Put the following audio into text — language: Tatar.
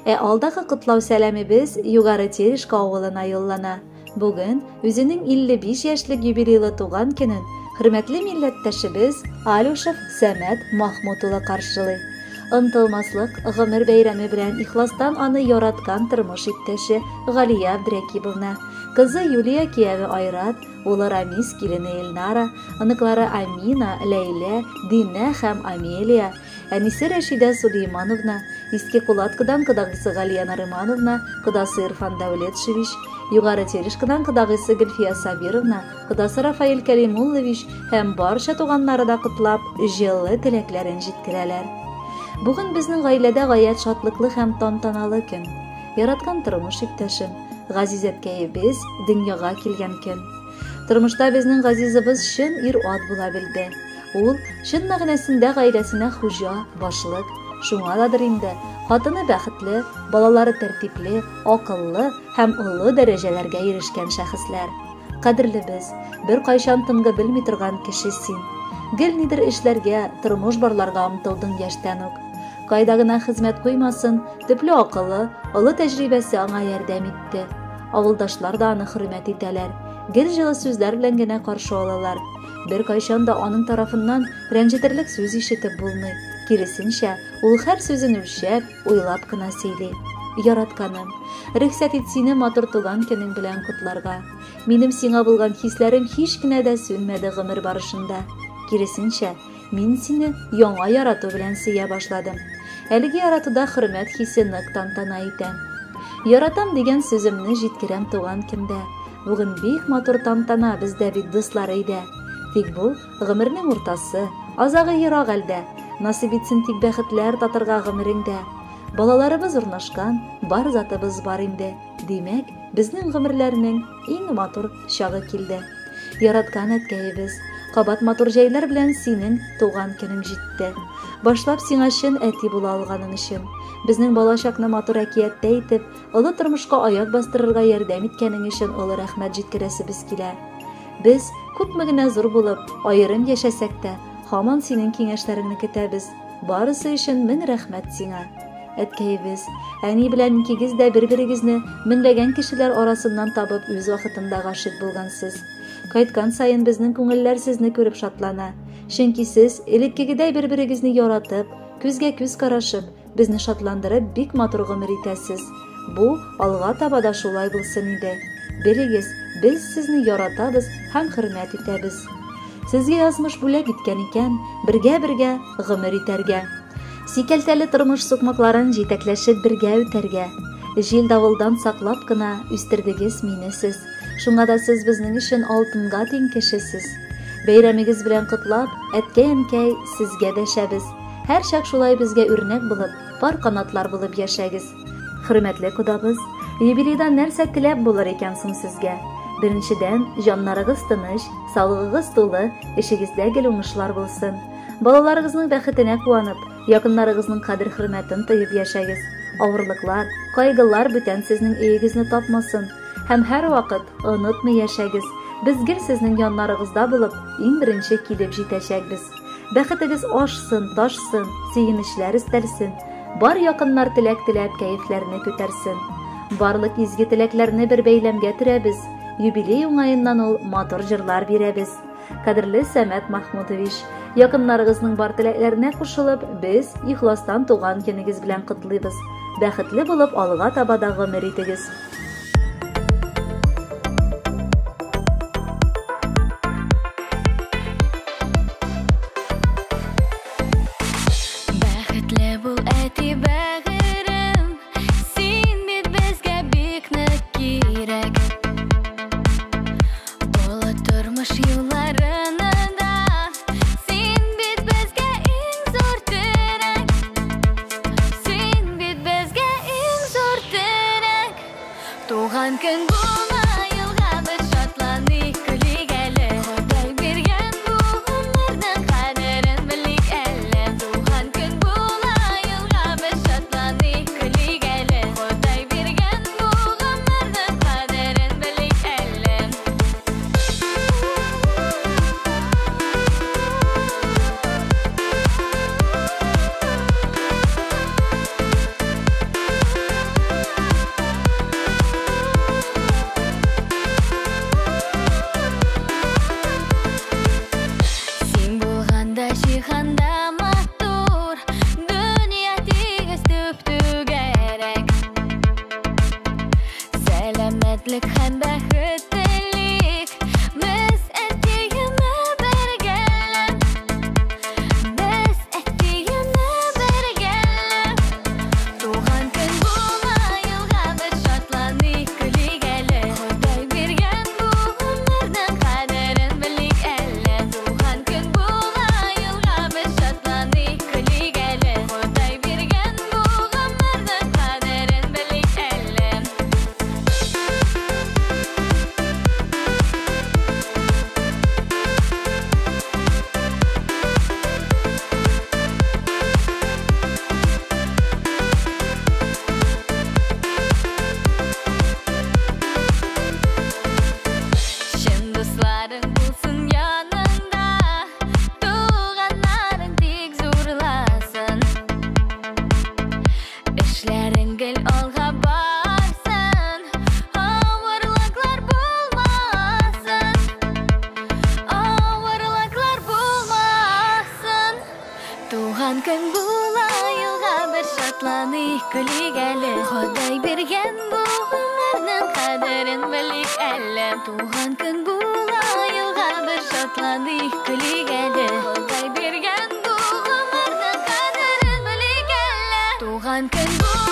Ә алдагы котлау сәламебез Югары Терешка авылына юллана. Бүген үзенең 55 яшьлек юбилейлы туган көнен хөрмәтле милләттәшебез Алюшев Сәмәт Махмут улы каршылый. Онытылмаслык гомер бәйрәме белән ихластан аны яраткан тормыш иптәше Галия Абдрәкибовна, кызы Юлия кияве Айрат, улы Рамис килене Эльнара, оныклары Амина, Ләйлә, Динә һәм Амелия, әнисе Рәшидә Сулеймановна, Иске Кулаткыдан кодагыйсы Галия Нарымановна, кодасы Ирфан Дәүлетшевич, Югары Терешкадан кодагыйсы Гөлфия Сабировна, кодасы Рафаэль Кәлимуллович һәм барча туганнары да котлап, җылы теләкләрен җиткерәләр. Бүген безнең гаиләдә гаять шатлыклы һәм тантаналы көн. Яраткан тормыш иптәшем, газиз әткәебез дөньяга килгән көн. Тормышта безнең газизыбыз чын ир-ат була белде. Ул, чын мәгънәсендә гаиләсенә хуҗа, башлык. Шуңададыр инде, хатыны бәхетле, балалары тәртипле, акыллы һәм олы дәрәҗәләргә ирешкән шәхесләр. Кадерлебез, беркайчан тынгы белми торган кеше син. Гел нидер эшләргә, тормыш барларга омтылдың яшьтән үк. Кайда гына хезмәт куймасын, төпле акылы, олы тәҗрибәсе аңа ярдәм итте. Авылдашлар да аны хөрмәт итәләр. Гел җылы сүзләр белән генә каршы алалар. Беркайчан да аның тарафыннан рәнҗетерлек сүз ишетеп булмый. Киресенчә, ул һәр сүзен үлчәп, уйлап кына сөйли. Яратканым, рөхсәт ит сине матур туган көнең белән котларга. Минем сиңа булган хисләрем һич кенә дә сүнмәде гомер барышында. Киресенчә, мин сине яңа ярату белән сөя башладым. Әлеге яратуда хөрмәт хисе нык тантана итә. Яратам дигән сүземне җиткерәм туган көндә. Бүген бик матур тантана бездә бит дуслар өйдә. Тик бу гомернең уртасы, азагы ерак әлдә. Насыйп итсен тик бәхетләр татырга гомереңдә. Балаларыбыз урнашкан, бар затыбыз бар инде. Димәк, безнең гомерләрнең иң матур чагы килде. Яраткан әткәебез, кабат матур җәйләр белән синең туган көнең җитте. Башлап сиңа чын әти була алганың өчен, безнең балачакны матур әкияттә итеп, олы тормышка аяк бастырырга ярдәм иткәнең өчен олы рәхмәт җиткерәсебез килә. Без, күпме генә зур булып, аерым яшәсәк тә, һаман синең киңәшләреңне көтәбез. Барысы өчен мең рәхмәт сиңа. Әткәебез, әни белән икегез дә бер-берегезне меңләгән кешеләр арасыннан табып үз вакытында гашыйк булгансыз. Кайткан саен безнең күңелләр сезне күреп шатлана. Чөнки сез элеккегедәй бер-берегезне яратып, күзгә күз карашып, безне шатландырып бик матур гомер итәсез. Бу алга таба да шулай булсын иде. Белегез, без сезне яратабыз һәм хөрмәт итәбез. Сезгә язмыш бүләк иткән икән, бергә-бергә гомер итәргә. Сикәлтәле тормыш сукмакларын җитәкләшеп бергә үтәргә. Җил-давылдан саклап кына үстердегез мине сез. Шуңа да сез безнең өчен алтынга тиң кешесез. Бәйрәмегез белән котлап, әткәй-әнкәй, сезгә дәшәбез. Һәрчак шулай безгә үрнәк булып, пар канатлар булып яшәгез. Хөрмәтле кодабыз, юбилейда нәрсә теләп булыр икән соң сезгә? Беренчедән, җаннарыгыз тыныч, саулыгыгыз тулы, эшегездә гел уңышлар булсын. Балаларыгызның бәхетенә куанып, якыннарыгызның кадер-хөрмәтен тоеп яшәгез. Авырлыклар, кайгылар бүтән сезнең өегезне тапмасын. Һәм һәрвакыт онытмый яшәгез. Без гел сезнең яннарыгызда булып, иң беренче килеп җитәчәкбез. Бәхетегез ашсын, ташсын, сөенечләр өстәлсен. Бар якыннар теләк теләп кәефләрне күтәрсен. Барлык изге теләкләрне бер бәйләмгә төрәбез. Юбилей уңаеннан ул матур җырлар бирәбез. Кадерле Сәмәт Махмутович, якыннарыгызның бар теләкләренә кушылып, без ихластан туган көнегез белән котлыйбыз. Бәхетле булып алга таба да гомер итегез. Бәхетле бул, әти бәгырем, син бит безгә бик нык кирәк. Олы тормыш юлларында син бит безгә иң зур терәк. Син бит безгә иң зур терәк. Туган көн була елга без шатланыйк, көлик әле. Ходай биргән бу гомернең кадерен белик әле. Туган көн була елга без шатланыйк, көлик әле. Ходай биргән бу гомернең кадерен белик әле. Туган көн була елга бер, шатланыйк, көлик әле. Ходай биргән бу гомернең кадерен белик әле. Туган көн була елга бер, шатланыйк, көлик әле. Ходай биргән бу гомернең кадерен белик әле. Туган көн була.